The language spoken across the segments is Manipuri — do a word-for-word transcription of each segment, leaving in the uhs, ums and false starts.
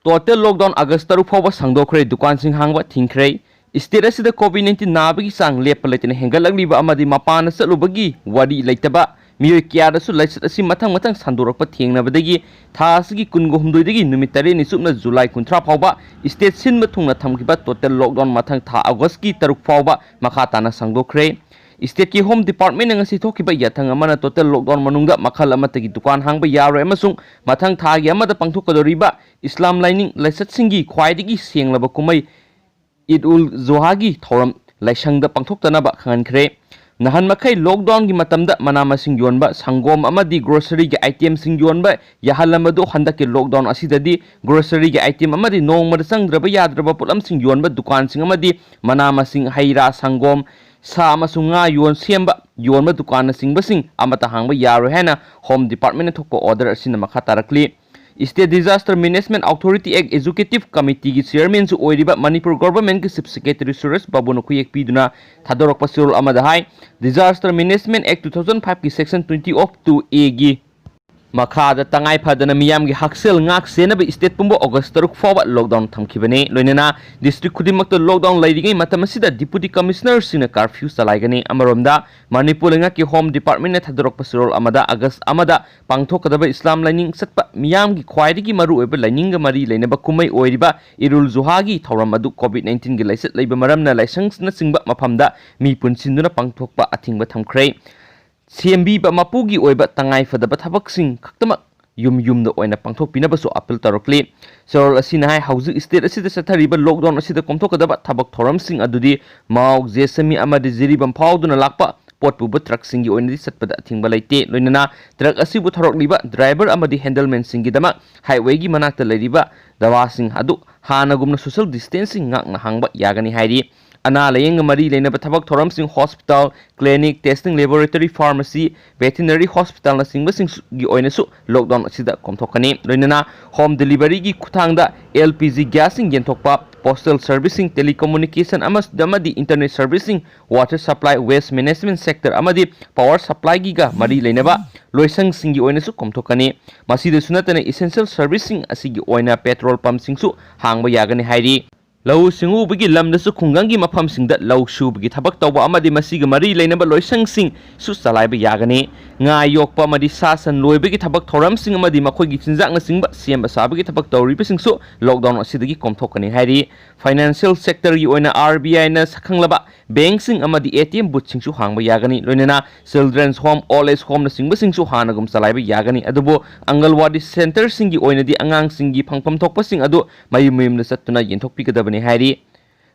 Total lockdown August ꯇꯔꯨꯛ ꯐꯥꯎꯕ ꯁꯥꯡꯗꯣꯛꯈ꯭ꯔꯦ, ꯗꯨꯀꯥꯟꯁꯤꯡ ꯍꯥꯡꯕ ꯊꯤꯡꯈ꯭ꯔꯦ꯫ State ꯑꯁꯤꯗ COVID nineteen ꯅꯥꯕꯒꯤ ꯆꯥꯡ ꯂꯦꯞꯄ ꯂꯩꯇꯅ ꯍꯦꯟꯒꯠꯂꯛꯂꯤꯕ ꯑꯃꯗꯤ ꯃꯄꯥꯟꯗ ꯆꯠꯂꯨꯕꯒꯤ ꯋꯥꯔꯤ ꯂꯩꯇꯕ ꯃꯤꯑꯣꯏ ꯀꯌꯥꯗꯁꯨ ꯂꯥꯏꯆꯠ ꯑꯁꯤ ꯃꯊꯪ ꯃꯊꯪ ꯁꯟꯗꯣꯔꯛꯄ ꯊꯦꯡꯅꯕꯗꯒꯤ ꯊꯥ ꯑꯁꯤꯒꯤ ꯀꯨꯟꯒ ꯍꯨꯝꯗꯣꯏꯗꯒꯤ ꯅꯨꯃꯤꯠ ꯇꯔꯦꯠꯅꯤ ꯆꯨꯞꯅ July ꯀꯨꯟꯊ꯭ꯔꯥ ꯐꯥꯎꯕ state ꯁꯤꯟꯕ ꯊꯨꯡꯅ ꯊꯝꯈꯤꯕ total lockdown ꯃꯊꯪ ꯊꯥ August ꯀꯤ ꯇꯔꯨꯛ ꯐꯥꯎꯕ ꯃꯈꯥ ꯇꯥꯅ ꯁꯥꯡꯗꯣꯛꯈ꯭ꯔꯦ꯫ State ꯀꯤ Home Department ꯅ ꯉꯁꯤ ꯊꯣꯛꯈꯤꯕ ꯌꯥꯊꯪ ꯑꯃꯅ total lockdown ꯃꯅꯨꯡꯗ ꯃꯈꯜ ꯑꯃꯠꯇꯒꯤ ꯗꯨꯀꯥꯟ ꯍꯥꯡꯕ ꯌꯥꯔꯣꯏ ꯑꯃꯁꯨꯡ ꯃꯊꯪ ꯊꯥꯒꯤ ꯑꯃꯗ ꯄꯥꯡꯊꯣꯛꯀꯗꯧꯔꯤꯕ ꯏꯁꯂꯥꯝ ꯂꯥꯏꯅꯤꯡ ꯂꯥꯏꯆꯠꯁꯤꯡꯒꯤ ꯈ꯭ꯋꯥꯏꯗꯒꯤ ꯁꯦꯡꯂꯕ ꯀꯨꯝꯍꯩ ꯏꯗ ꯎꯜ ꯖꯨꯍꯥꯒꯤ ꯊꯧꯔꯝ ꯂꯥꯏꯁꯪꯗ ꯄꯥꯡꯊꯣꯛꯇꯅꯕ ꯈꯪꯍꯟꯈ꯭ꯔꯦ꯫ ꯅꯍꯥꯟ ꯃꯈꯩ lockdown ꯒꯤ ꯃꯇꯝꯗ ꯃꯅꯥ ꯃꯁꯤꯡ ꯌꯣꯟꯕ, ꯁꯪꯒꯣꯝ ꯑꯃꯗꯤ grocery ꯒꯤ item ꯁꯤꯡ ꯌꯣꯟꯕ ꯌꯥꯍꯜꯂꯝꯕꯗꯨ ꯍꯟꯗꯛꯀꯤ lockdown ꯑꯁꯤꯗꯗꯤ grocery ꯒꯤ item ꯑꯃꯗꯤ ꯅꯣꯡꯃꯗ ꯆꯪꯗ꯭ꯔꯕ ꯌꯥꯗ꯭ꯔꯕ ꯄꯣꯠꯂꯝꯁꯤꯡ ꯌꯣꯟꯕ ꯗꯨꯀꯥꯟꯁꯤꯡ ꯑꯃꯗꯤ ꯃꯅꯥ ꯃꯁꯤꯡ, ꯍꯩ ꯔꯥ, ꯁꯪꯒꯣꯝ, ꯁꯥ ꯑꯃꯁꯨꯡ ꯉꯥ ꯌꯣꯟ ꯁꯦꯝꯕ, ꯌꯣꯟꯕ ꯗꯨꯀꯥꯟꯅꯆꯤꯡꯕꯁꯤꯡ ꯑꯃꯠꯇ ꯍꯥꯡꯕ ꯌꯥꯔꯣꯏ ꯍꯥꯏꯅ Home Department ꯅ ꯊꯣꯛꯄ order ꯑꯁꯤꯅ ꯃꯈꯥ ꯇꯥꯔꯛꯂꯤ꯫ State Disaster Management Authority Act Executive Committee ꯒꯤ chairman ꯁꯨ ꯑꯣꯏꯔꯤꯕ ꯃꯅꯤꯄꯨꯔ government ꯀꯤ Chief Secretary ꯁꯨꯔꯦꯁ ꯕꯥꯕꯨꯅ ꯈꯨꯌꯦꯛ ꯄꯤꯗꯨꯅ ꯊꯥꯗꯣꯔꯛꯄ ꯆꯦꯔꯣꯜ ꯑꯃꯗ ꯍꯥꯏ, Disaster Management Act two thousand five ꯀꯤ section twenty of two A ꯒꯤ ꯃꯈꯥꯗ ꯇꯉꯥꯏ ꯐꯗꯅ ꯃꯤꯌꯥꯝꯒꯤ ꯍꯛꯁꯦꯜ ꯉꯥꯛ ꯁꯦꯟꯅꯕ state ꯄꯨꯝꯕ August ꯇꯔꯨꯛ ꯐꯥꯎꯕ lockdown ꯊꯝꯈꯤꯕꯅꯤ꯫ ꯂꯣꯏꯅꯅ district ꯈꯨꯗꯤꯡꯃꯛꯇ lockdown ꯂꯩꯔꯤꯉꯩ ꯃꯇꯝ ꯑꯁꯤꯗ Deputy Commissioner ꯁꯤꯡꯅ curfew ꯆꯂꯥꯏꯒꯅꯤ꯫ ꯑꯃꯔꯣꯝꯗ, ꯃꯅꯤꯄꯨꯔ ꯂꯩꯉꯥꯛꯀꯤ Home Department ꯅ ꯊꯥꯗꯣꯔꯛꯄ ꯆꯦꯔꯣꯜ ꯑꯃꯗ August ꯑꯃꯗ ꯄꯥꯡꯊꯣꯛꯀꯗꯕ ꯏꯁꯂꯥꯝ ꯂꯥꯏꯅꯤꯡ ꯆꯠꯄ ꯃꯤꯌꯥꯝꯒꯤ ꯈ꯭ꯋꯥꯏꯗꯒꯤ ꯃꯔꯨꯑꯣꯏꯕ ꯂꯥꯏꯅꯤꯡꯒ ꯃꯔꯤ ꯂꯩꯅꯕ ꯀꯨꯝꯍꯩ ꯑꯣꯏꯔꯤꯕ ꯏꯗ ꯎꯜ ꯖꯨꯍꯥꯒꯤ ꯊꯧꯔꯝ ꯑꯗꯨ COVID nineteen ꯒꯤ ꯂꯥꯏꯆꯠ ꯂꯩꯕ ꯃꯔꯝꯅ ꯂꯥꯏꯁꯪꯅꯆꯤꯡꯕ ꯃꯐꯝꯗ ꯃꯤ ꯄꯨꯟꯁꯤꯟꯗꯨꯅ ꯄꯥꯡꯊꯣꯛꯄ ꯑꯊꯤꯡꯕ ꯊꯝꯈ꯭ꯔꯦ꯫ ꯁꯦꯝꯕꯤꯕ ꯃꯄꯨꯒꯤ ꯑꯣꯏꯕ ꯇꯉꯥꯏ ꯐꯗꯕ ꯊꯕꯛꯁꯤꯡ ꯈꯛꯇꯃꯛ ꯌꯨꯝ ꯌꯨꯝꯗ ꯑꯣꯏꯅ ꯄꯥꯡꯊꯣꯛꯄꯤꯅꯕꯁꯨ appeal ꯇꯧꯔꯛꯂꯤ꯫ ꯆꯦꯔꯣꯜ ꯑꯁꯤꯅ ꯍꯥꯏ, ꯍꯧꯖꯤꯛ state ꯑꯁꯤꯗ ꯆꯠꯊꯔꯤꯕ lockdown ꯑꯁꯤꯗ ꯀꯣꯝꯊꯣꯛꯀꯗꯕ ꯊꯕꯛ ꯊꯧꯔꯝꯁꯤꯡ ꯑꯗꯨꯗꯤ ꯃꯥꯎ, ꯖꯦꯁꯃꯤ ꯑꯃꯗꯤ ꯖꯤꯔꯤꯕꯥꯝ ꯐꯥꯎꯗꯨꯅ ꯂꯥꯛꯄ ꯄꯣꯠ ꯄꯨꯕ truck ꯁꯤꯡꯒꯤ ꯑꯣꯏꯅꯗꯤ ꯆꯠꯄꯗ ꯑꯊꯤꯡꯕ ꯂꯩꯇꯦ꯫ ꯂꯣꯏꯅꯅ truck ꯑꯁꯤꯕꯨ ꯊꯧꯔꯛꯂꯤꯕ driver ꯑꯃꯗꯤ handleman ꯁꯤꯡꯒꯤꯗꯃꯛ highway ꯒꯤ ꯃꯅꯥꯛꯇ ꯂꯩꯔꯤꯕ ꯙꯥꯕꯥꯁꯤꯡ ꯑꯗꯨ ꯍꯥꯟꯅꯒꯨꯝꯅ social distancing ꯉꯥꯛꯅ ꯍꯥꯡꯕ ꯌꯥꯒꯅꯤ ꯍꯥꯏꯔꯤ꯫ ꯑꯅꯥ ꯂꯥꯌꯦꯡꯒ ꯃꯔꯤ ꯂꯩꯅꯕ ꯊꯕꯛ ꯊꯧꯔꯝꯁꯤꯡ, hospital, clinic, testing laboratory, pharmacy, veterinary ꯍꯣꯁꯄꯤꯇꯥꯜꯅꯆꯤꯡꯕꯁꯤꯡꯒꯤ ꯑꯣꯏꯅꯁꯨ ꯂꯣꯛꯗꯥꯎꯟ ꯑꯁꯤꯗ ꯀꯣꯝꯊꯣꯛꯀꯅꯤ꯫ ꯂꯣꯏꯅꯅ ꯍꯣꯝ ꯗꯦꯂꯤꯚꯔꯤꯒꯤ ꯈꯨꯠꯊꯥꯡꯗ ꯑꯦꯜ ꯄꯤ ꯖꯤ ꯒ꯭ꯌꯥꯁꯁꯤꯡ ꯌꯦꯟꯊꯣꯛꯄ, ꯄꯣꯁꯇꯦꯜ ꯁꯔꯚꯤꯁꯁꯤꯡ, ꯇꯦꯂꯤꯀꯝꯃꯨꯅꯤꯀꯦꯁꯟ ꯑꯃꯁꯨ, ꯑꯃꯗꯤ ꯏꯟꯇꯔꯅꯦꯠ ꯁꯔꯚꯤꯁꯁꯤꯡ, water supply, waste management sector ꯑꯃꯗꯤ ꯄꯥꯋꯔ ꯁꯄ꯭ꯂꯥꯏꯒꯤꯒ ꯃꯔꯤ ꯂꯩꯅꯕ ꯂꯣꯏꯁꯪꯁꯤꯡꯒꯤ ꯑꯣꯏꯅꯁꯨ ꯀꯣꯝꯊꯣꯛꯀꯅꯤ꯫ ꯃꯁꯤꯗꯁꯨ ꯅꯠꯇꯅ ꯏꯁꯦꯟꯁꯤꯌꯦꯜ ꯁꯔꯚꯤꯁꯁꯤꯡ ꯑꯁꯤꯒꯤ ꯑꯣꯏꯅ ꯄꯦꯇ꯭ꯔꯣꯜ ꯄꯝꯞꯁꯤꯡꯁꯨ ꯍꯥꯡꯕ ꯌꯥꯒꯅꯤ ꯍꯥꯏꯔꯤ꯫ ꯂꯧꯎ ꯁꯤꯡꯎꯕꯒꯤ ꯂꯝꯗꯁꯨ ꯈꯨꯡꯒꯪꯒꯤ ꯃꯐꯝꯁꯤꯡꯗ ꯂꯧ ꯁꯨꯕꯒꯤ ꯊꯕꯛ ꯇꯧꯕ ꯑꯃꯗꯤ ꯃꯁꯤꯒ ꯃꯔꯤ ꯂꯩꯅꯕ ꯂꯣꯏꯁꯪꯁꯤꯡꯁꯨ ꯆꯂꯥꯏꯕ ꯌꯥꯒꯅꯤ꯫ ꯉꯥ ꯌꯣꯛꯄ ꯑꯃꯗꯤ ꯁꯥ ꯁꯟ ꯂꯣꯏꯕꯒꯤ ꯊꯕꯛ ꯊꯧꯔꯝꯁꯤꯡ ꯑꯃꯗꯤ ꯃꯈꯣꯏꯒꯤ ꯆꯤꯟꯖꯥꯛꯅꯆꯤꯡꯕ ꯁꯦꯝꯕ ꯁꯥꯕꯒꯤ ꯊꯕꯛ ꯇꯧꯔꯤꯕꯁꯤꯡꯁꯨ ꯂꯣꯛꯗꯥꯎꯟ ꯑꯁꯤꯗꯒꯤ ꯀꯣꯝꯊꯣꯛꯀꯅꯤ ꯍꯥꯏꯔꯤ꯫ ꯐꯥꯏꯅꯥꯟꯁꯤꯌꯦꯜ ꯁꯦꯛꯇꯔꯒꯤ ꯑꯣꯏꯅ ꯑꯥꯔ ꯕꯤ ꯑꯥꯏꯅ ꯁꯛꯈꯪꯂꯕ ꯕꯦꯡꯛꯁꯤꯡ ꯑꯃꯗꯤ ꯑꯦ ꯇꯤ ꯑꯦꯝ ꯕꯨꯠꯁꯤꯡꯁꯨ ꯍꯥꯡꯕ ꯌꯥꯒꯅꯤ꯫ ꯂꯣꯏꯅꯅ ꯆꯤꯜꯗ꯭ꯔꯦꯟꯁ ꯍꯣꯝ, ꯑꯣꯜ ꯑꯦꯖ ꯍꯣꯝꯅꯆꯤꯡꯕꯁꯤꯡꯁꯨ ꯍꯥꯟꯅꯒꯨꯝ ꯆꯂꯥꯏꯕ ꯌꯥꯒꯅꯤ꯫ ꯑꯗꯨꯕꯨ ꯑꯪꯒꯜꯋꯥꯗꯤ ꯁꯦꯟꯇꯔꯁꯤꯡꯒꯤ ꯑꯣꯏꯅꯗꯤ ꯑꯉꯥꯡꯁꯤꯡꯒꯤ ꯐꯪꯐꯝ ꯊꯣꯛꯄꯁꯤꯡ ꯑꯗꯨ ꯃꯌꯨꯝ ꯃꯌꯨꯝꯗ ꯆꯠꯇꯨꯅ ꯌꯦꯟꯊꯣꯛꯄꯤꯒꯗꯕꯅꯤ ꯍꯥꯏꯔꯤ꯫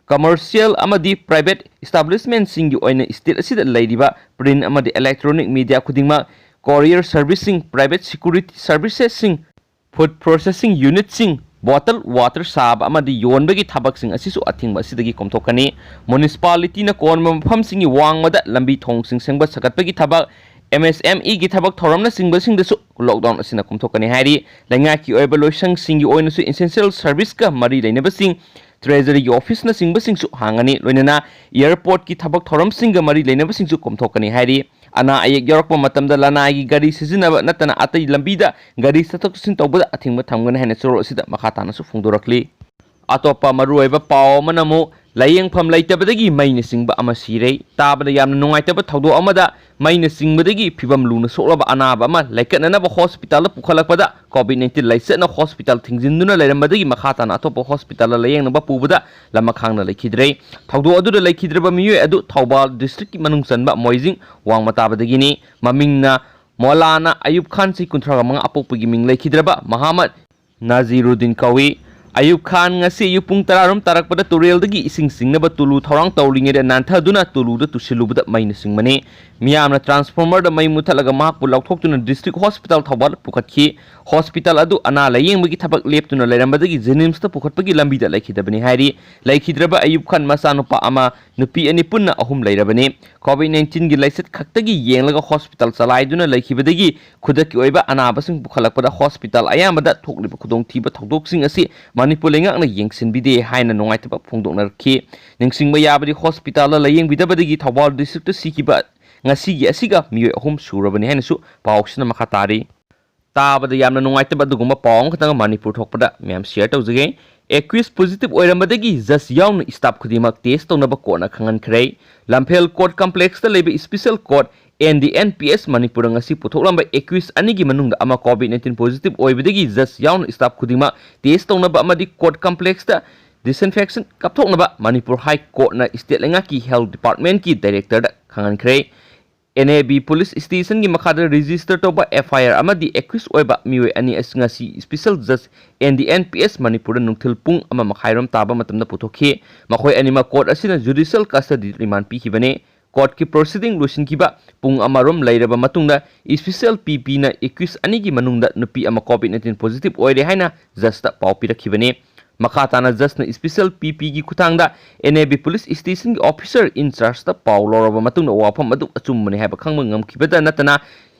ꯀꯃꯔꯁꯤꯌꯦꯜ ꯑꯃꯗꯤ ꯄ꯭ꯔꯥꯏꯚꯦꯠ ꯏꯁꯇꯥꯕ꯭ꯂꯤꯁꯃꯦꯟꯁꯤꯡꯒꯤ ꯑꯣꯏꯅ ꯁ꯭ꯇꯦꯠ ꯑꯁꯤꯗ ꯂꯩꯔꯤꯕ ꯄ꯭ꯔꯤꯟ ꯑꯃꯗꯤ ꯏꯂꯦꯛꯇ꯭ꯔꯣꯅꯤꯛ ꯃꯤꯗꯤꯌꯥ ꯈꯨꯗꯤꯡꯃꯛ, ꯀꯣꯔꯤꯌꯔ ꯁꯔꯚꯤꯁꯁꯤꯡ, ꯄ꯭ꯔꯥꯏꯚꯦꯠ ꯁꯤꯀ꯭ꯌꯨꯔꯤꯇꯤ ꯁꯔꯚꯤꯁꯦꯁꯁꯤꯡ, ꯐꯨꯗ ꯄ꯭ꯔꯣꯁꯦꯁꯤꯡ ꯌꯨꯅꯤꯠꯁꯤꯡ, ꯕꯣꯇꯜ ꯋꯥꯇꯔ ꯁꯥꯕ ꯑꯃꯗꯤ ꯌꯣꯟꯕꯒꯤ ꯊꯕꯛꯁꯤꯡ ꯑꯁꯤꯁꯨ ꯑꯊꯤꯡꯕ ꯑꯁꯤꯗꯒꯤ ꯀꯣꯝꯊꯣꯛꯀꯅꯤ꯫ ꯃ꯭ꯌꯨꯅꯤꯁꯤꯄꯥꯂꯤꯇꯤꯅ ꯀꯣꯟꯕ ꯃꯐꯝꯁꯤꯡꯒꯤ ꯋꯥꯡꯃꯗ ꯂꯝꯕꯤ ꯊꯣꯡꯁꯤꯡ ꯁꯦꯝꯒꯠ ꯁꯥꯒꯠꯄꯒꯤ ꯊꯕꯛ, ꯑꯦꯝ ꯑꯦꯁ ꯑꯦꯝ ꯏꯒꯤ ꯊꯕꯛ ꯊꯧꯔꯝꯅꯆꯤꯡꯕꯁꯤꯡꯗꯁꯨ ꯂꯣꯛꯗꯥꯎꯟ ꯑꯁꯤꯅ ꯀꯣꯝꯊꯣꯛꯀꯅꯤ ꯍꯥꯏꯔꯤ꯫ ꯂꯩꯉꯥꯛꯀꯤ ꯑꯣꯏꯕ ꯂꯣꯏꯁꯪꯁꯤꯡꯒꯤ ꯑꯣꯏꯅꯁꯨ ꯏꯁꯦꯟꯁꯤꯌꯦꯜ ꯁꯔꯚꯤꯁꯀ ꯃꯔꯤ ꯂꯩꯅꯕꯁꯤꯡ, ꯇ꯭ꯔꯦꯖꯔꯤꯒꯤ ꯑꯣꯐꯤꯁꯅꯆꯤꯡꯕꯁꯤꯡꯁꯨ ꯍꯥꯡꯒꯅꯤ꯫ ꯂꯣꯏꯅꯅ ꯑꯦꯌꯔꯄꯣꯔꯠꯀꯤ ꯊꯕꯛ ꯊꯧꯔꯝꯁꯤꯡꯒ ꯃꯔꯤ ꯂꯩꯅꯕꯁꯤꯡꯁꯨ ꯀꯣꯝꯊꯣꯛꯀꯅꯤ ꯍꯥꯏꯔꯤ꯫ ꯑꯅꯥ ꯑꯌꯦꯛ ꯌꯥꯎꯔꯛꯄ ꯃꯇꯝꯗ ꯂꯅꯥꯏꯒꯤ ꯒꯥꯔꯤ ꯁꯤꯖꯤꯟꯅꯕ ꯅꯠꯇꯅ ꯑꯇꯩ ꯂꯝꯕꯤꯗ ꯒꯥꯔꯤ ꯆꯠꯊꯣꯛ ꯆꯠꯁꯤꯟ ꯇꯧꯕꯗ ꯑꯊꯤꯡꯕ ꯊꯝꯒꯅꯤ ꯍꯥꯏꯅ ꯆꯣꯔꯣꯜ ꯑꯁꯤꯗ ꯃꯈꯥ ꯇꯥꯅꯁꯨ ꯐꯣꯡꯗꯣꯔꯛꯂꯤ꯫ ꯑꯇꯣꯞꯄ ꯃꯔꯨꯑꯣꯏꯕ ꯄꯥꯎ ꯑꯃꯅ ꯑꯃꯨꯛ ꯂꯥꯌꯦꯡꯐꯝ ꯂꯩꯇꯕꯗꯒꯤ ꯃꯩꯅ ꯆꯤꯡꯕ ꯑꯃ ꯁꯤꯔꯦ꯫ ꯇꯥꯕꯗ ꯌꯥꯝꯅ ꯅꯨꯡꯉꯥꯏꯇꯕ ꯊꯧꯗꯣꯛ ꯑꯃꯗ ꯃꯩꯅ ꯆꯤꯡꯕꯗꯒꯤ ꯐꯤꯚꯝ ꯂꯨꯅ ꯁꯣꯛꯂꯕ ꯑꯅꯥꯕ ꯑꯃ ꯂꯥꯏꯀꯠꯅꯅꯕ ꯍꯣꯁꯄꯤꯇꯥꯜꯗ ꯄꯨꯈꯠꯂꯛꯄꯗ ꯀꯣꯚꯤꯗ ꯅꯥꯏꯟꯇꯤꯟ ꯂꯥꯏꯆꯠꯅ ꯍꯣꯁꯄꯤꯇꯥꯜ ꯊꯤꯡꯖꯤꯟꯗꯨꯅ ꯂꯩꯔꯝꯕꯗꯒꯤ ꯃꯈꯥ ꯇꯥꯅ ꯑꯇꯣꯞꯄ ꯍꯣꯁꯄꯤꯇꯥꯜꯗ ꯂꯥꯌꯦꯡꯅꯕ ꯄꯨꯕꯗ ꯂꯃꯈꯥꯡꯅ ꯂꯩꯈꯤꯗ꯭ꯔꯦ꯫ ꯊꯧꯗꯣꯛ ꯑꯗꯨꯗ ꯂꯩꯈꯤꯗ꯭ꯔꯕ ꯃꯤꯑꯣꯏ ꯑꯗꯨ ꯊꯧꯕꯥꯜ ꯗꯤꯁꯇ꯭ꯔꯤꯛꯀꯤ ꯃꯅꯨꯡ ꯆꯟꯕ ꯃꯣꯏꯖꯤꯡ ꯋꯥꯡꯃ ꯇꯥꯕꯗꯒꯤꯅꯤ꯫ ꯃꯃꯤꯡꯅ ꯃꯣꯂꯥꯅ ꯑꯌꯨꯕ ꯈꯥꯟ, ꯆꯍꯤ ꯀꯨꯟꯊ꯭ꯔꯥ ꯃꯉꯥ, ꯑꯄꯣꯛꯄꯒꯤ ꯃꯤꯡ ꯂꯩꯈꯤꯗ꯭ꯔꯕ ꯃꯍꯥꯃꯠ ꯅꯥꯖꯤꯔꯨꯗꯤꯟ ꯀꯧꯏ꯫ ꯑꯌꯨꯕ ꯈꯥꯟ ꯉꯁꯤ ꯑꯌꯨꯛ ꯄꯨꯡ ꯇꯔꯥꯔꯣꯝ ꯇꯥꯔꯛꯄꯗ ꯇꯨꯔꯦꯜꯗꯒꯤ ꯏꯁꯤꯡ ꯆꯤꯡꯅꯕ ꯇꯨꯂꯨ ꯊꯧꯔꯥꯡ ꯇꯧꯔꯤꯉꯩꯗ ꯅꯥꯟꯊꯗꯨꯅ ꯇꯨꯂꯨꯗ ꯇꯨꯁꯤꯜꯂꯨꯕꯗ ꯃꯩꯅ ꯆꯤꯡꯕꯅꯤ꯫ ꯃꯤꯌꯥꯝꯅ ꯇ꯭ꯔꯥꯟꯁꯐꯣꯔꯃꯔꯗ ꯃꯩ ꯃꯨꯊꯠꯂꯒ ꯃꯍꯥꯛꯄꯨ ꯂꯧꯊꯣꯛꯇꯨꯅ ꯗꯤꯁꯇ꯭ꯔꯤꯛ ꯍꯣꯁꯄꯤꯇꯥꯜ ꯊꯧꯕꯥꯜꯗ ꯄꯨꯈꯠꯈꯤ꯫ ꯍꯣꯁꯄꯤꯇꯥꯜ ꯑꯗꯨ ꯑꯅꯥ ꯂꯥꯌꯦꯡꯕꯒꯤ ꯊꯕꯛ ꯂꯦꯞꯇꯨꯅ ꯂꯩꯔꯝꯕꯗꯒꯤ ꯖꯦꯅꯤꯝꯁꯇ ꯄꯨꯈꯠꯄꯒꯤ ꯂꯝꯕꯤꯗ ꯂꯩꯈꯤꯗꯕꯅꯤ ꯍꯥꯏꯔꯤ꯫ ꯂꯩꯈꯤꯗ꯭ꯔꯕ ꯑꯌꯨꯕ ꯈꯥꯟ ꯃꯆꯥꯅꯨꯄꯥ ꯑꯃ, ꯅꯨꯄꯤ ꯑꯅꯤ ꯄꯨꯟꯅ ꯑꯍꯨꯝ ꯂꯩꯔꯕꯅꯤ꯫ ꯀꯣꯚꯤꯗ ꯅꯥꯏꯟꯇꯤꯟꯒꯤ ꯂꯥꯏꯆꯠ ꯈꯛꯇꯒꯤ ꯌꯦꯡꯂꯒ ꯍꯣꯁꯄꯤꯇꯥꯜ ꯆꯂꯥꯏꯗꯨꯅ ꯂꯩꯈꯤꯕꯗꯒꯤ ꯈꯨꯗꯛꯀꯤ ꯑꯣꯏꯕ ꯑꯅꯥꯕꯁꯤꯡ ꯄꯨꯈꯠꯂꯛꯄꯗ ꯍꯣꯁꯄꯤꯇꯥꯜ ꯑꯌꯥꯝꯕꯗ ꯊꯣꯛꯂꯤꯕ ꯈꯨꯗꯣꯡꯊꯤꯕ ꯊꯧꯗꯣꯛꯁꯤꯡ ꯑꯁꯤ ꯃꯅꯤꯄꯨꯔ ꯂꯩꯉꯥꯛꯅ ꯌꯦꯡꯁꯤꯟꯕꯤꯗꯦ ꯍꯥꯏꯅ ꯅꯨꯡꯉꯥꯏꯇꯕ ꯐꯣꯡꯗꯣꯛꯅꯔꯛꯈꯤ꯫ ꯅꯤꯡꯁꯤꯡꯕ ꯌꯥꯕꯗꯤ ꯍꯣꯁꯄꯤꯇꯥꯜꯗ ꯂꯥꯌꯦꯡꯕꯤꯗꯕꯗꯒꯤ ꯊꯧꯕꯥꯜ ꯗꯤꯁꯇ꯭ꯔꯤꯛꯇ ꯁꯤꯈꯤꯕ ꯉꯁꯤꯒꯤ ꯑꯁꯤꯒ ꯃꯤꯑꯣꯏ ꯑꯍꯨꯝ ꯁꯨꯔꯕꯅꯤ ꯍꯥꯏꯅꯁꯨ ꯄꯥꯎꯁꯤꯅ ꯃꯈꯥ ꯇꯥꯔꯤ꯫ ꯇꯥꯕꯗ ꯌꯥꯝꯅ ꯅꯨꯡꯉꯥꯏꯇꯕ ꯑꯗꯨꯒꯨꯝꯕ ꯄꯥꯎ ꯑꯃꯈꯛꯇꯪ ꯃꯅꯤꯄꯨꯔ ꯊꯣꯛꯄꯗ ꯃꯌꯥꯝ ꯁꯤꯌꯔ ꯇꯧꯖꯒꯦ꯫ ꯑꯦꯀ꯭ꯌꯨꯁ ꯄꯣꯖꯤꯇꯤꯚ ꯑꯣꯏꯔꯝꯕꯗꯒꯤ ꯖꯁ ꯌꯥꯎꯅ ꯁ꯭ꯇꯥꯐ ꯈꯨꯗꯤꯡꯃꯛ ꯇꯦꯁ ꯇꯧꯅꯕ ꯀꯣꯔꯠꯅ ꯈꯪꯍꯟꯈ꯭ꯔꯦ꯫ ꯂꯝꯐꯦꯜ ꯀꯣꯔꯠ ꯀꯝꯄ꯭ꯂꯦꯛꯁꯇ ꯂꯩꯕ special court N D N P S ꯃꯅꯤꯄꯨꯔꯅ ꯉꯁꯤ ꯄꯨꯊꯣꯛꯂꯝꯕ ꯑꯦꯀ꯭ꯌꯨꯁ ꯑꯅꯤꯒꯤ ꯃꯅꯨꯡꯗ ꯑꯃ ꯀꯣꯚꯤꯗ ꯅꯥꯏꯟꯇꯤꯟ ꯄꯣꯖꯤꯇꯤꯚ ꯑꯣꯏꯕꯗꯒꯤ ꯖꯁ ꯌꯥꯎꯅ ꯁ꯭ꯇꯥꯐ ꯈꯨꯗꯤꯡꯃꯛ ꯇꯦꯁ ꯇꯧꯅꯕ ꯑꯃꯗꯤ ꯀꯣꯔꯠ ꯀꯝꯄ꯭ꯂꯦꯛꯁꯇ ꯗꯤꯁꯏꯟꯐꯦꯛꯁꯟ ꯀꯥꯞꯊꯣꯛꯅꯕ ꯃꯅꯤꯄꯨꯔ ꯍꯥꯏ ꯀꯣꯔꯠꯅ ꯁ꯭ꯇꯦꯠ ꯂꯩꯉꯥꯛꯀꯤ ꯍꯦꯜꯊ ꯗꯤꯄꯥꯔꯠꯃꯦꯟꯠꯀꯤ ꯗꯥꯏꯔꯦꯛꯇꯔꯗ ꯈꯪꯍꯟꯈ꯭ꯔꯦ꯫ ꯑꯦꯟ ꯑꯦ ꯕꯤ ꯄꯨꯂꯤꯁ ꯁ꯭ꯇꯦꯁꯟꯒꯤ ꯃꯈꯥꯗ ꯔꯦꯖꯤꯁꯇꯔ ꯇꯧꯕ ꯑꯦꯐ ꯑꯥꯏ ꯑꯥꯔ ꯑꯃꯗꯤ ꯑꯦꯀ꯭ꯌꯨꯁ ꯑꯣꯏꯕ ꯃꯤꯑꯣꯏ ꯑꯅꯤ ꯑꯁꯤ ꯉꯁꯤ special just and D N P ꯑꯦꯁ ꯃꯅꯤꯄꯨꯔꯗ ꯅꯨꯡꯊꯤꯜ ꯄꯨꯡ ꯑꯃ ꯃꯈꯥꯏꯔꯣꯝ ꯇꯥꯕ ꯃꯇꯝꯗ ꯄꯨꯊꯣꯛꯈꯤ꯫ ꯃꯈꯣꯏ ꯑꯅꯤꯃꯛ ꯀꯣꯔꯠ ꯑꯁꯤꯅ ꯖꯨꯗꯤꯁꯤꯌꯦꯜ ꯀꯁꯇꯗꯤ ꯔꯤꯃꯥꯟ ꯄꯤꯈꯤꯕꯅꯤ꯫ ꯀꯣꯔꯠꯀꯤ ꯄ꯭ꯔꯣꯁꯤꯗꯤꯡ ꯂꯣꯏꯁꯤꯟꯈꯤꯕ ꯄꯨꯡ ꯑꯃꯔꯣꯝ ꯂꯩꯔꯕ ꯃꯇꯨꯡꯗ ꯁ꯭ꯄꯦꯁꯦꯜ ꯄꯤ ꯄꯤꯅ ꯑꯦꯀ꯭ꯌꯨꯁ ꯑꯅꯤꯒꯤ ꯃꯅꯨꯡꯗ ꯅꯨꯄꯤ ꯑꯃ ꯀꯣꯚꯤꯗ ꯅꯥꯏꯟꯇꯤꯟ ꯄꯣꯖꯤꯇꯤꯚ ꯑꯣꯏꯔꯦ ꯍꯥꯏꯅ ꯖꯁꯇ ꯄꯥꯎ ꯄꯤꯔꯛꯈꯤꯕꯅꯤ꯫ ꯃꯈꯥ ꯇꯥꯅ ꯖꯁꯅ ꯁ꯭ꯄꯦꯁꯦꯜ ꯄꯤ ꯄꯤꯒꯤ ꯈꯨꯠꯊꯥꯡꯗ ꯑꯦꯟ ꯑꯦ ꯕꯤ ꯄꯨꯂꯤꯁ ꯁ꯭ꯇꯦꯁꯟꯒꯤ ꯑꯣꯐꯤꯁꯔ ꯏꯟ ꯆꯥꯔꯖꯇ ꯄꯥꯎ ꯂꯧꯔꯕ ꯃꯇꯨꯡꯗ ꯋꯥꯐꯝ ꯑꯗꯨ ꯑꯆꯨꯝꯕꯅꯤ ꯍꯥꯏꯕ ꯈꯪꯕ ꯉꯝꯈꯤꯕꯗ ꯅꯠꯇꯅ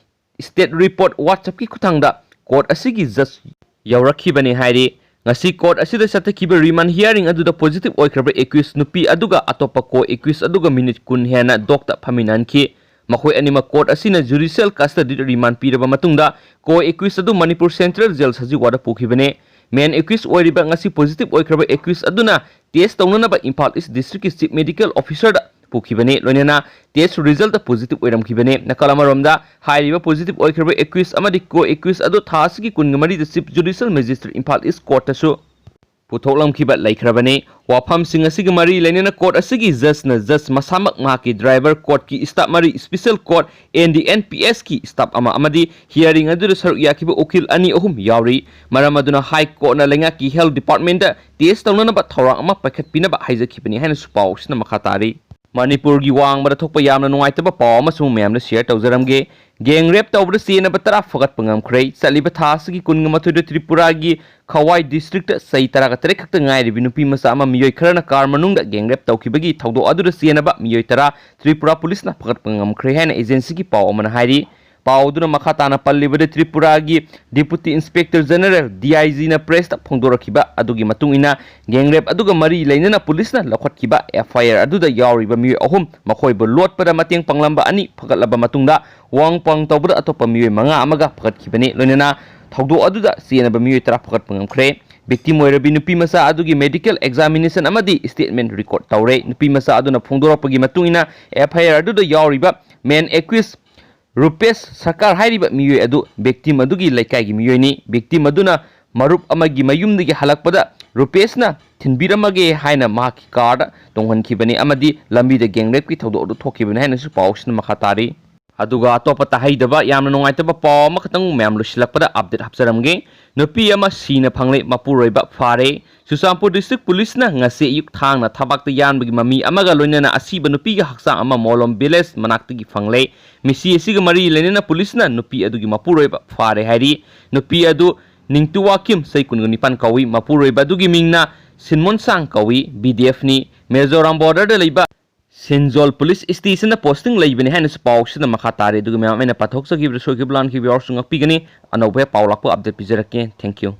ꯁ꯭ꯇꯦꯠ ꯔꯤꯄꯣꯔꯠ ꯋꯥꯆꯞꯀꯤ ꯈꯨꯠꯊꯥꯡꯗ ꯀꯣꯔꯠ ꯑꯁꯤꯒꯤ ꯖꯁ ꯌꯧꯔꯛꯈꯤꯕꯅꯤ ꯍꯥꯏꯔꯤ꯫ ꯉꯁꯤ ꯀꯣꯔꯠ ꯑꯁꯤꯗ ꯆꯠꯊꯈꯤꯕ ꯔꯤꯃꯥꯟ ꯍꯤꯌꯥꯔꯤꯡ ꯑꯗꯨꯗ ꯄꯣꯖꯤꯇꯤꯚ ꯑꯣꯏꯈ꯭ꯔꯕ ꯑꯦꯀ꯭ꯌꯨꯁ ꯅꯨꯄꯤ ꯑꯗꯨꯒ ꯑꯇꯣꯞꯄ ꯀꯣ ꯑꯦꯀ꯭ꯌꯨꯁ ꯑꯗꯨꯒ ꯃꯤꯅꯤꯠ ꯀꯨꯟ ꯍꯦꯟꯅ ꯗꯣꯛꯇ ꯐꯝꯃꯤꯟꯅꯍꯟꯈꯤ꯫ ꯃꯈꯣꯏ ꯑꯅꯤꯃꯛ ꯀꯣꯔꯠ ꯑꯁꯤꯅ ꯖꯨꯗꯤꯁꯤꯌꯦꯜ ꯀꯁꯇꯗꯤꯗ ꯔꯤꯃꯥꯟ ꯄꯤꯔꯕ ꯃꯇꯨꯡꯗ ꯀꯣ ꯑꯦꯀ꯭ꯌꯨꯁ ꯑꯗꯨ ꯃꯅꯤꯄꯨꯔ ꯁꯦꯟꯇ꯭ꯔꯦꯜ ꯖꯦꯜ ꯁꯖꯤꯋꯥꯗ ꯄꯨꯈꯤꯕꯅꯤ꯫ ꯃꯦꯟ ꯑꯦꯀ꯭ꯌꯨꯁ ꯑꯣꯏꯔꯤꯕ ꯉꯁꯤ ꯄꯣꯖꯤꯇꯤꯚ ꯑꯣꯏꯈ꯭ꯔꯕ ꯑꯦꯀ꯭ꯌꯨꯁ ꯑꯗꯨꯅ ꯇꯦꯁ ꯇꯧꯅꯅꯕ ꯏꯝꯐꯥꯜ ꯏꯁ ꯗꯤꯁꯇ꯭ꯔꯤꯛꯀꯤ ꯆꯤꯐ ꯃꯦꯗꯤꯀꯦꯜ ꯑꯣꯐꯤꯁꯔꯗ ꯄꯨꯈꯤꯕꯅꯤ꯫ ꯂꯣꯏꯅꯅ ꯇꯦꯁ ꯔꯤꯖꯜꯇ ꯄꯣꯖꯤꯇꯤꯚ ꯑꯣꯏꯔꯝꯈꯤꯕꯅꯤ꯫ ꯅꯥꯀꯜ ꯑꯃꯔꯣꯝꯗ ꯍꯥꯏꯔꯤꯕ ꯄꯣꯖꯤꯇꯤꯚ ꯑꯣꯏꯈ꯭ꯔꯕ ꯑꯦꯀ꯭ꯌꯨꯁ ꯑꯃꯗꯤ ꯀꯣ ꯑꯦꯀ꯭ꯌꯨꯁ ꯑꯗꯨ ꯊꯥ ꯑꯁꯤꯒꯤ ꯀꯨꯟꯒ ꯃꯔꯤꯗ ꯆꯤꯐ ꯖꯨꯗꯤꯁꯤꯌꯦꯜ ꯃꯦꯖꯤꯁꯇ꯭ꯔꯦꯠ ꯏꯝꯐꯥꯜ ꯏꯁ ꯀꯣꯔꯠꯇꯁꯨ ꯄꯨꯊꯣꯛꯂꯝꯈꯤꯕ ꯂꯩꯈ꯭ꯔꯕꯅꯤ꯫ ꯋꯥꯐꯝꯁꯤꯡ ꯑꯁꯤꯒꯤ ꯃꯔꯤ ꯂꯩꯅꯅ ꯀꯣꯔꯠ ꯑꯁꯤꯒꯤ ꯖꯁꯅ ꯖꯁ ꯃꯁꯥꯃꯛ, ꯃꯍꯥꯛꯀꯤ ꯗ꯭ꯔꯥꯏꯚꯔ, ꯀꯣꯔꯠꯀꯤ ꯁ꯭ꯇꯥꯐ ꯃꯔꯤ, special court N D N P ꯑꯦꯁꯀꯤ ꯁ꯭ꯇꯥꯐ ꯑꯃ ꯑꯃꯗꯤ ꯍꯤꯌꯥꯔꯤꯡ ꯑꯗꯨꯗ ꯁꯔꯨꯛ ꯌꯥꯈꯤꯕ ꯎꯀꯤꯜ ꯑꯅꯤ ꯑꯍꯨꯝ ꯌꯥꯎꯔꯤ꯫ ꯃꯔꯝ ꯑꯗꯨꯅ ꯍꯥꯏ ꯀꯣꯔꯠꯅ ꯂꯩꯉꯥꯛꯀꯤ ꯍꯦꯜꯊ ꯗꯤꯄꯥꯔꯠꯃꯦꯟꯠꯇ ꯇꯦꯁ ꯇꯧꯅꯅꯕ ꯊꯧꯔꯥꯡ ꯑꯃ ꯄꯥꯏꯈꯠꯄꯤꯅꯕ ꯍꯥꯏꯖꯈꯤꯕꯅꯤ ꯍꯥꯏꯅꯁꯨ ꯄꯥꯎ ꯑꯁꯤꯅ ꯃꯈꯥ ꯇꯥꯔꯤ꯫ ꯃꯅꯤꯄꯨꯔꯒꯤ ꯋꯥꯡꯃꯗ ꯊꯣꯛꯄ ꯌꯥꯝꯅ ꯅꯨꯡꯉꯥꯏꯇꯕ ꯄꯥꯎ ꯑꯃꯁꯨ ꯃꯌꯥꯝꯗ ꯁꯤꯌꯔ ꯇꯧꯖꯔꯝꯒꯦ꯫ Gang rape ꯇꯧꯕꯗ ꯆꯦꯟꯅꯕ ꯇꯔꯥ ꯐꯒꯠꯄ ꯉꯝꯈ꯭ꯔꯦ꯫ ꯆꯠꯂꯤꯕ ꯊꯥ ꯑꯁꯤꯒꯤ ꯀꯨꯟꯒ ꯃꯥꯊꯣꯏꯗ ꯇ꯭ꯔꯤꯄꯨꯔꯥꯒꯤ ꯈꯋꯥꯏ district ꯆꯍꯤ ꯇꯔꯥꯒ ꯇꯔꯦꯠ ꯈꯛꯇ ꯉꯥꯏꯔꯤꯕꯤ ꯅꯨꯄꯤ ꯃꯆꯥ ꯑꯃ ꯃꯤꯑꯣꯏ ꯈꯔꯅ car ꯃꯅꯨꯡꯗ gang rape ꯇꯧꯈꯤꯕꯒꯤ ꯊꯧꯗꯣꯛ ꯑꯗꯨꯗ ꯆꯦꯟꯅꯕ ꯃꯤꯑꯣꯏ ꯇꯔꯥ ꯇ꯭ꯔꯤꯄꯨꯔꯥ ꯄꯨꯂꯤꯁꯅ ꯐꯒꯠꯄ ꯉꯝꯈ꯭ꯔꯦ ꯍꯥꯏꯅ agencyꯒꯤ ꯄꯥꯎ ꯑꯃꯅ ꯍꯥꯏꯔꯤ꯫ ꯄꯥꯎ ꯑꯗꯨꯅ ꯃꯈꯥ ꯇꯥꯅ ꯄꯜꯂꯤꯕꯗ, ꯇ꯭ꯔꯤꯄꯨꯔꯥꯒꯤ Deputy Inspector General, DIGꯅ pressꯇ ꯐꯣꯡꯗꯣꯔꯛꯈꯤꯕ ꯑꯗꯨꯒꯤ ꯃꯇꯨꯡ ꯏꯟꯅ, gang rape ꯑꯗꯨꯒ ꯃꯔꯤ ꯂꯩꯅꯅ ꯄꯨꯂꯤꯁꯅ ꯂꯧꯈꯠꯈꯤꯕ FIR ꯑꯗꯨꯗ ꯌꯥꯎꯔꯤꯕ ꯃꯤꯑꯣꯏ ꯑꯍꯨꯝ, ꯃꯈꯣꯏꯕꯨ ꯂꯣꯠꯄꯗ ꯃꯇꯦꯡ ꯄꯥꯡꯂꯝꯕ ꯑꯅꯤ ꯐꯒꯠꯂꯕ ꯃꯇꯨꯡꯗ, ꯋꯥꯡ ꯄꯥꯡ ꯇꯧꯕꯗ ꯑꯇꯣꯞꯄ ꯃꯤꯑꯣꯏ ꯃꯉꯥ ꯑꯃꯒ ꯐꯒꯠꯈꯤꯕꯅꯤ꯫ ꯂꯣꯏꯅꯅ ꯊꯧꯗꯣꯛ ꯑꯗꯨꯗ ꯆꯦꯟꯅꯕ ꯃꯤꯑꯣꯏ ꯇꯔꯥ ꯐꯒꯠꯄ ꯉꯝꯈ꯭ꯔꯦ꯫ Victim ꯑꯣꯏꯔꯕꯤ ꯅꯨꯄꯤ ꯃꯆꯥ ꯑꯗꯨꯒꯤ medical examination ꯑꯃꯗꯤ statement record ꯇꯧꯔꯦ꯫ ꯅꯨꯄꯤ ꯃꯆꯥ ꯑꯗꯨꯅ ꯐꯣꯡꯗꯣꯔꯛꯄꯒꯤ ꯃꯇꯨꯡ ꯏꯟꯅ, FIR ꯑꯗꯨꯗ ꯌꯥꯎꯔꯤꯕ main accused ꯔꯨꯄꯦꯁ ꯁꯔꯀꯥꯔ ꯍꯥꯏꯔꯤꯕ ꯃꯤꯑꯣꯏ ꯑꯗꯨ victim ꯑꯗꯨꯒꯤ ꯂꯩꯀꯥꯏꯒꯤ ꯃꯤꯑꯣꯏꯅꯤ꯫ Victim ꯑꯗꯨꯅ ꯃꯔꯨꯞ ꯑꯃꯒꯤ ꯃꯌꯨꯝꯗꯒꯤ ꯍꯜꯂꯛꯄꯗ ꯔꯨꯄꯦꯁꯅ ꯊꯤꯟꯕꯤꯔꯝꯃꯒꯦ ꯍꯥꯏꯅ ꯃꯍꯥꯛꯀꯤ carꯗ ꯇꯣꯡꯍꯟꯈꯤꯕꯅꯤ ꯑꯃꯗꯤ ꯂꯝꯕꯤꯗ gang rapeꯀꯤ ꯊꯧꯗꯣꯛ ꯑꯗꯨ ꯊꯣꯛꯈꯤꯕꯅꯤ ꯍꯥꯏꯅꯁꯨ ꯄꯥꯎꯁꯤꯅ ꯃꯈꯥ ꯇꯥꯔꯤ꯫ ꯑꯗꯨꯒ ꯑꯇꯣꯞꯄ ꯇꯥꯍꯩꯗꯕ ꯌꯥꯝꯅ ꯅꯨꯡꯉꯥꯏꯇꯕ ꯄꯥꯎ ꯑꯃꯈꯛꯇꯪ ꯃꯌꯥꯝ ꯂꯣꯏꯁꯤꯜꯂꯛꯄꯗ update ꯍꯥꯞꯆꯔꯝꯒꯦ꯫ ꯅꯨꯄꯤ ꯑꯃ ꯁꯤꯅ ꯐꯪꯂꯦ, ꯃꯄꯨꯔꯣꯏꯕ ꯐꯥꯔꯦ꯫ ꯆꯨꯔꯆꯥꯟꯄꯨꯔ district ꯄꯨꯂꯤꯁꯅ ꯉꯁꯤ ꯑꯌꯨꯛ ꯊꯥꯡꯅ ꯊꯕꯥꯛꯇ ꯌꯥꯟꯕꯒꯤ ꯃꯃꯤ ꯑꯃꯒ ꯂꯣꯏꯅꯅ ꯑꯁꯤꯕ ꯅꯨꯄꯤꯒꯤ ꯍꯛꯆꯥꯡ ꯑꯃ ꯃꯣꯂꯣꯝ village ꯃꯅꯥꯛꯇꯒꯤ ꯐꯪꯂꯦ꯫ ꯃꯤꯁꯤ ꯑꯁꯤꯒ ꯃꯔꯤ ꯂꯩꯅꯅ ꯄꯨꯂꯤꯁꯅ ꯅꯨꯄꯤ ꯑꯗꯨꯒꯤ ꯃꯄꯨꯔꯣꯏꯕ ꯐꯥꯔꯦ ꯍꯥꯏꯔꯤ꯫ ꯅꯨꯄꯤ ꯑꯗꯨ ꯅꯤꯡꯇꯨꯋꯥ ꯀꯤꯝ, ꯆꯍꯤ ꯀꯨꯟꯒ ꯅꯤꯄꯥꯟ ꯀꯧꯏ꯫ ꯃꯄꯨꯔꯣꯏꯕ ꯑꯗꯨꯒꯤ ꯃꯤꯡꯅ ꯁꯤꯟꯃꯣꯟꯁꯥꯡ ꯀꯧꯏ꯫ BDFꯅꯤ꯫ ꯃꯤꯖꯣꯔꯥꯝ borderꯗ ꯂꯩꯕ ꯁꯤꯟꯖꯣꯜ ꯄꯨꯂꯤꯁ stationꯗ posting ꯂꯩꯕꯅꯤ ꯍꯥꯏꯅꯁꯨ ꯄꯥꯎꯁꯤꯗ ꯃꯈꯥ ꯇꯥꯔꯤ꯫ ꯑꯗꯨꯒ ꯃꯌꯥꯝ ꯑꯩꯅ ꯄꯥꯊꯣꯛꯆꯈꯤꯕꯗ ꯁꯣꯏꯈꯤꯕ ꯂꯥꯟꯈꯤꯕ ꯌꯥꯎꯔꯁꯨ ꯉꯥꯛꯄꯤꯒꯅꯤ꯫ ꯑꯅꯧꯕ ꯍꯦꯛ ꯄꯥꯎ ꯂꯥꯛꯄ update ꯄꯤꯖꯔꯛꯀꯦ꯫ Thank you꯫